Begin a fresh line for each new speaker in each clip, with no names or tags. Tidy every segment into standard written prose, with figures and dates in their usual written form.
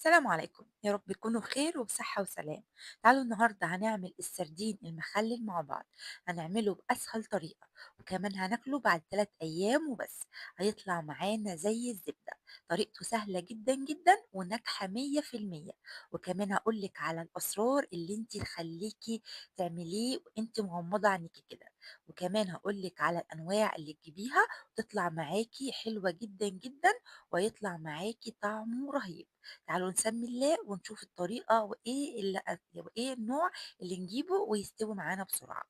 السلام عليكم، يا رب تكونوا بخير وبصحة وسلام. تعالوا النهاردة هنعمل السردين المخلل مع بعض، هنعمله بأسهل طريقة وكمان هناكله بعد 3 أيام وبس، هيطلع معانا زي الزبدة. طريقته سهلة جدا جدا وناجحة 100%، وكمان هقولك على الأسرار اللي انتي تخليكي تعمليه وانتي مغمضة عينيكي كده، وكمان هقولك على الأنواع اللي تجيبيها وتطلع معاكي حلوة جدا جدا ويطلع معاكي طعمه رهيب. تعالوا نسمي الله ونشوف الطريقة وإيه النوع اللي نجيبه ويستوي معانا بسرعة.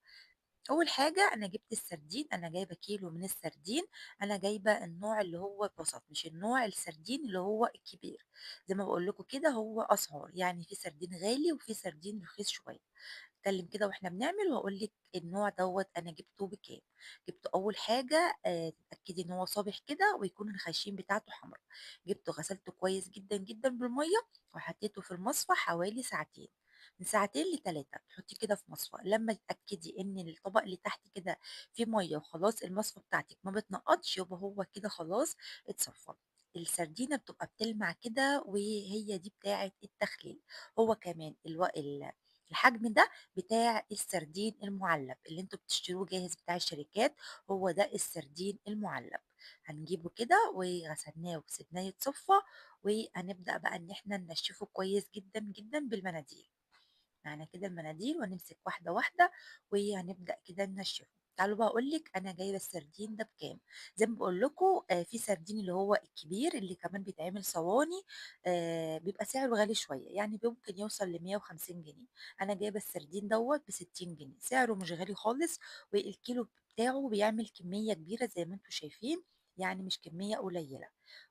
أول حاجة أنا جبت السردين، أنا جايبة كيلو من السردين، أنا جايبة النوع اللي هو الوسط، مش النوع السردين اللي هو الكبير. زي ما بقول لكم كده هو أسعار، يعني في سردين غالي وفي سردين رخيص شوية. نتكلم كده واحنا بنعمل واقول لك النوع دوت انا جبته بكام. جبته اول حاجة تتاكدي ان هو صابح كده ويكون الخشيم بتاعته حمراء. جبته غسلته كويس جدا جدا بالمية وحطيته في المصفى حوالي ساعتين، من ساعتين لتلاتة تحطيه كده في مصفى. لما تتاكدي ان الطبق اللي تحت كده فيه مية وخلاص المصفى بتاعتك ما بتنقطش، يبقى هو كده خلاص اتصفى. السردينه بتبقى بتلمع كده وهي دي بتاعه التخليل. هو كمان الحجم ده بتاع السردين المعلب اللي انتوا بتشتروه جاهز بتاع الشركات، هو ده السردين المعلب. هنجيبه كده وغسلناه وسيبناه يتصفى، وهنبدأ بقى ان احنا ننشفه كويس جدا جدا بالمناديل. معانا كده المناديل ونمسك واحدة واحدة وهنبدأ كده ننشفه. تعالوا بقى اقول لك انا جايبه السردين ده بكام. زي ما بقول لكم في سردين اللي هو الكبير اللي كمان بيتعمل صواني، بيبقى سعره غالي شوية، يعني ممكن يوصل ل 150 جنيه. انا جايبه السردين دوت ب 60 جنيه، سعره مش غالي خالص، والكيلو بتاعه بيعمل كمية كبيرة زي ما انتم شايفين، يعني مش كمية قليله،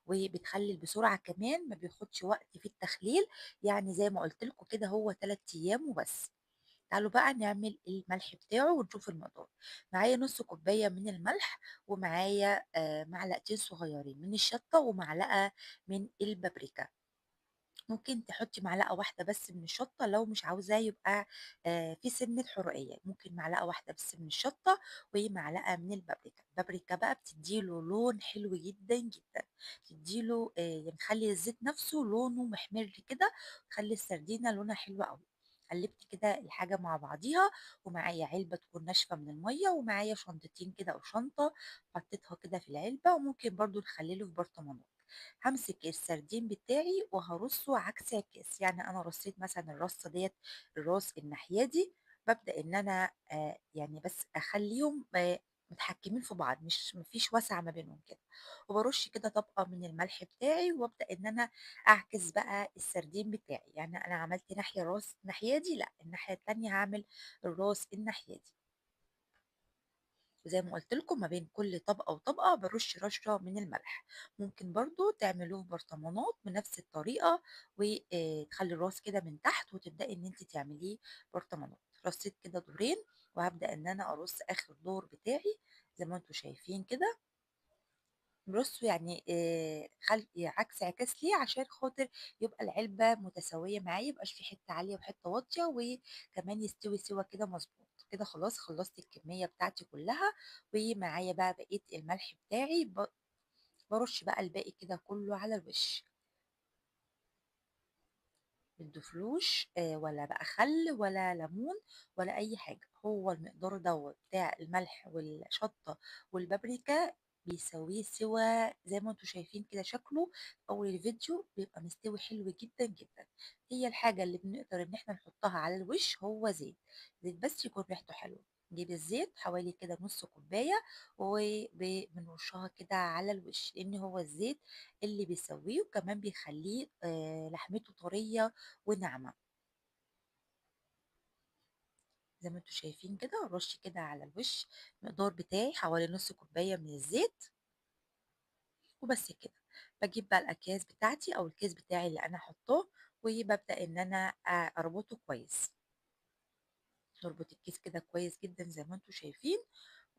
وبتخلل بسرعة كمان، ما بياخدش وقت في التخليل، يعني زي ما قلت لكم كده هو 3 ايام وبس. تعالوا بقى نعمل الملح بتاعه ونشوف المقدار. معايا نص كوباية من الملح، ومعايا معلقتين صغيرين من الشطه، ومعلقة من البابريكا. ممكن تحطي معلقه واحدة بس من الشطه لو مش عاوزاه يبقى في سنة حرقيه، ممكن معلقه واحدة بس من الشطه ومعلقة من البابريكا. البابريكا بقى بتديله لون حلو جدا جدا، بتديله يعني تخلي الزيت نفسه لونه محمر كده، تخلي السردينه لونها حلو قوي. قلبت كده الحاجة مع بعضيها، ومعايا علبة تكون ناشفة من المية، ومعايا شنطتين كده أو شنطة حطيتها كده في العلبة، وممكن برضو نخلله في برطمانات. همسك السردين بتاعي وهرصه عكس عكاس، يعني أنا رصيت مثلا الرصة ديت الراس الناحية دي، ببدأ إن أنا يعني بس أخليهم متحكمين في بعض، مش مفيش وسع ما بينهم كده، وبرش كده طبقة من الملح بتاعي، وابدأ ان انا اعكس بقى السردين بتاعي. يعني انا عملت ناحية راس الناحية دي، لا الناحية التانية هعمل الراس الناحية دي. وزي ما قلت لكم ما بين كل طبقة وطبقة برش رشة من الملح. ممكن برضو تعملوه في برطمانات بنفس الطريقة، وتخلي الراس كده من تحت وتبدأي ان انت تعمليه برطمانات. رصيت كده دورين، وهبدأ ان انا ارص اخر دور بتاعي زي ما انتم شايفين كده. نرصه يعني عكس عكاس ليه، عشان خاطر يبقى العلبة متساوية معايا، ميبقاش في حتة عالية وحتة واطية، وكمان يستوي سوا كده مظبوط كده. خلاص خلصت الكمية بتاعتي كلها، ومعايا بقى بقية الملح بتاعي، برش بقى الباقي كده كله على الوش. متضيفلوش ولا بقى خل ولا ليمون ولا اي حاجة، هو المقدار دوت بتاع الملح والشطة والبابريكا بيسويه سوا زي ما انتم شايفين كده. شكله اول الفيديو بيبقى مستوي حلو جدا جدا. هي الحاجة اللي بنقدر ان احنا نحطها على الوش هو زيت، زيت بس يكون ريحته حلوة. نجيب الزيت حوالي كده نص كوباية وبنرشها كده على الوش، لان هو الزيت اللي بيسويه، وكمان بيخليه لحمته طرية وناعمة زي ما انتم شايفين كده. رش كده على الوش المقدار بتاعي حوالي نص كوباية من الزيت وبس كده. بجيب بقى الاكياس بتاعتي او الكيس بتاعي اللي انا حطاه، وببدأ ان انا اربطه كويس. نربط الكيس كده كويس جدا زي ما انتم شايفين،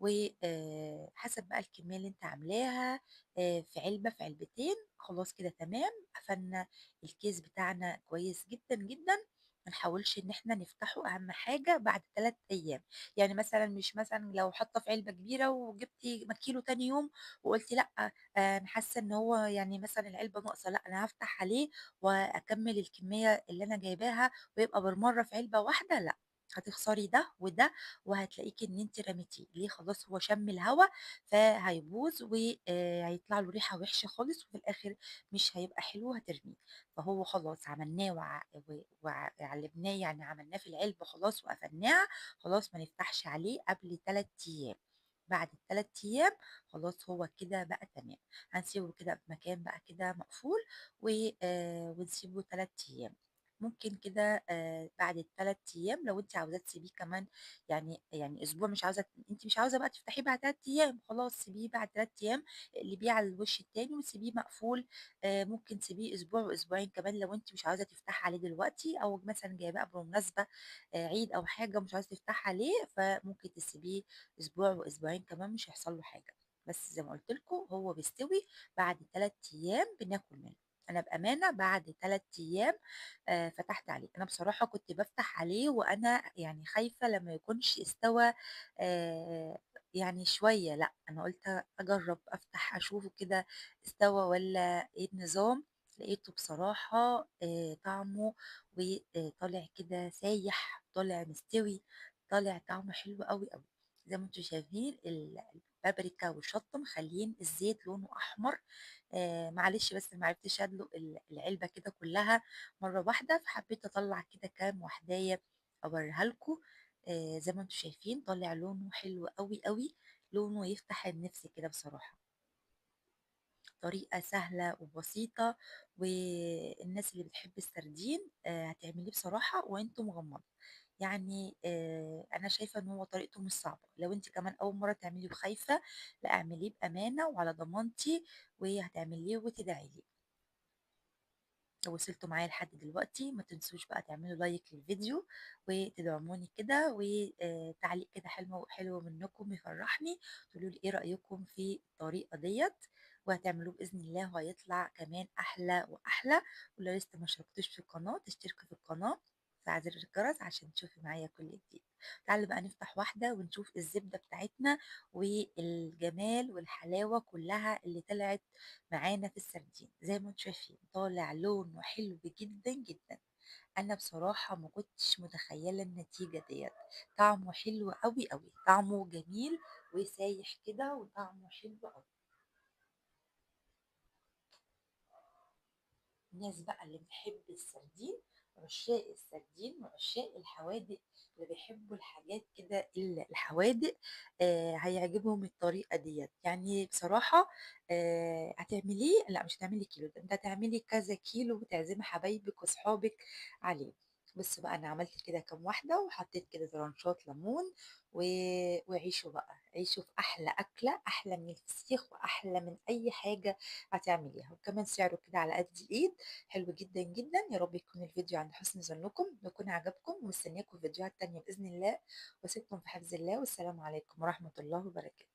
وحسب بقى الكمية اللي انت عاملاها في علبة في علبتين. خلاص كده تمام، قفلنا الكيس بتاعنا كويس جدا جدا. ما نحاولش إن إحنا نفتحه، أهم حاجة بعد 3 أيام. يعني مثلًا مش مثلًا لو حاطة في علبة كبيرة وجبتِ كيلو تاني يوم وقُلتِ لأ، أنا حاسة إن هو يعني مثلًا العلبة ناقصة، لأ أنا هافتح عليه وأكمّل الكمية اللي أنا جايباها ويبقى بالمرّة في علبة واحدة، لأ، هتخسري ده وده، وهتلاقيكِ إن أنتِ رميتيه. ليه؟ خلاص هو شم الهوا فهيبوظ وهيطلع له ريحة وحشة خالص، وفي الآخر مش هيبقى حلو وهترميه. فهو خلاص عملناه وعلبناه، يعني عملناه في العلبة خلاص وقفلناها، خلاص ما نفتحش عليه قبل 3 أيام. بعد ال3 أيام خلاص هو كده بقى تمام. هنسيبه كده في مكان بقى كده مقفول ونسيبه 3 أيام. ممكن كده بعد ال3 أيام لو أنتِ عاوزاه تسيبيه كمان يعني أسبوع، مش عاوزة، أنتِ مش عاوزة بقى تفتحيه بعد 3 أيام، خلاص سيبيه بعد 3 أيام، اقلبيه على الوش التاني وسيبيه مقفول. ممكن تسيبيه أسبوع وأسبوعين كمان لو أنتِ مش عاوزة تفتحي عليه دلوقتي، أو مثلًا جايباه بمناسبة عيد أو حاجة ومش عاوزة تفتحي عليه، فممكن تسيبيه أسبوع وأسبوعين كمان مش هيحصل له حاجة. بس زي ما قلت لكم هو بيستوي بعد 3 أيام بناكل منه. أنا بأمانة بعد 3 أيام فتحت عليه. أنا بصراحة كنت بافتح عليه وأنا يعني خايفة لما يكونش استوى يعني شوية، لأ أنا قلت أجرب أفتح أشوفه كده استوى ولا إيه النظام. لقيته بصراحة طعمه وطالع كده سايح، طالع مستوي، طالع طعمه حلو قوي قوي. زي ما انتم شايفين البابريكا والشطة مخلين الزيت لونه أحمر. معلش بس ما عرفتش ادلق العلبة كده كلها مرة واحدة، فحبيت اطلع كده كام وحداية اوريها لكم. زي ما انتم شايفين طالع لونه حلو قوي قوي، لونه يفتح النفس كده بصراحة. طريقة سهلة وبسيطة، والناس اللي بتحب السردين هتعمليه بصراحة وانتم مغمضين. يعني أنا شايفة إن هو طريقته مش صعبة. لو أنتِ كمان أول مرة تعمليه وخايفة، لا اعمليه بأمانة وعلى ضمانتي، وهتعمليه وتدعي لي. لو وصلتوا معايا لحد دلوقتي ما تنسوش بقى تعملوا لايك للفيديو وتدعموني كده، وتعليق كده حلو حلو منكم يفرحني، تقولوا لي ايه رأيكم في الطريقة ديت، وهتعملوه بإذن الله وهيطلع كمان أحلى وأحلى. ولو لسه ما اشتركتوش في القناة تشتركوا في القناة وتفعلوا زر الجرس عشان تشوفي معايا كل جديد. تعالوا بقى نفتح واحدة ونشوف الزبدة بتاعتنا والجمال والحلاوة كلها اللي طلعت معانا في السردين. زي ما انتم شايفين طالع لونه حلو جدا جدا. انا بصراحة ما كنتش متخيلة النتيجة ديت. طعمه حلو قوي قوي، طعمه جميل وسايح كده، وطعمه حلو قوي. الناس بقى اللي بتحب السردين، عشاق السردين وعشاق الحوادق، اللي بيحبوا الحاجات كده الحوادق، هيعجبهم الطريقة ديت. يعني بصراحة هتعمليه، لا مش هتعملي كيلو، ده انت هتعملي كذا كيلو وتعزمي حبايبك وصحابك عليه. بصوا بقى انا عملت كده كام واحدة وحطيت كده ترانشات ليمون وعيشوا بقى، عيشوا في احلى اكلة، احلى من الفسيخ واحلى من اي حاجة هتعمليها، وكمان سعره كده على قد الايد، حلو جدا جدا. يا رب يكون الفيديو عند حسن ظنكم ويكون عجبكم، ومستنياكم في فيديوهات تانية بإذن الله، واسيبكم في حفظ الله، والسلام عليكم ورحمة الله وبركاته.